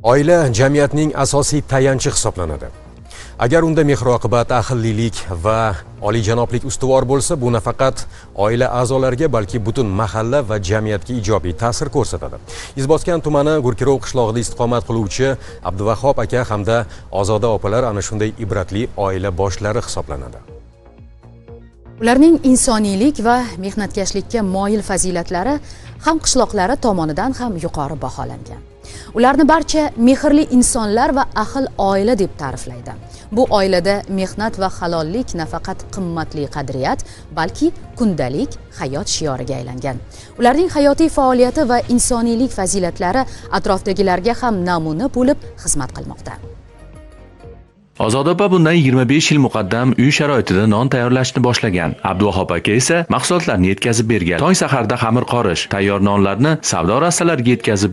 Oila jamiyatning asosiy tayanchi hisoblanadi. Agar unda mehr-oqibat, ahillilik va oliyjanoblik ustuvor bo'lsa, bu nafaqat oila a'zolariga, balki butun mahalla va jamiyatga ijobiy ta'sir ko'rsatadi. Izboskan tumani Gurkurov qishlog'ida istiqomat qiluvchi Abduvahob aka hamda Ozoda opalar ana shunday ibratli oila boshlari hisoblanadi. Ularning insoniylik va mehnatkashlikka moyil fazilatlari ham qishloqlari tomonidan ham yuqori baholangan. Ularni barcha mehrli insonlar va ahil oila deb ta'riflaydi. Bu oilada mehnat va halollik nafaqat qimmatli qadriyat, balki kundalik hayot shioriga aylangan. Ularning hayotiy faoliyati va insoniylik fazilatlari atrofdagilarga ham namuna bo'lib xizmat qilmoqda. Ozoda opa bundan 25 yil muqaddam uy sharoitida non tayyorlashni boshlagan. Abduvahob aka esa mahsulotlarni yetkazib bergan. Tong saharda xamir qorish, tayyor nonlarni savdo rastalariga yetkazib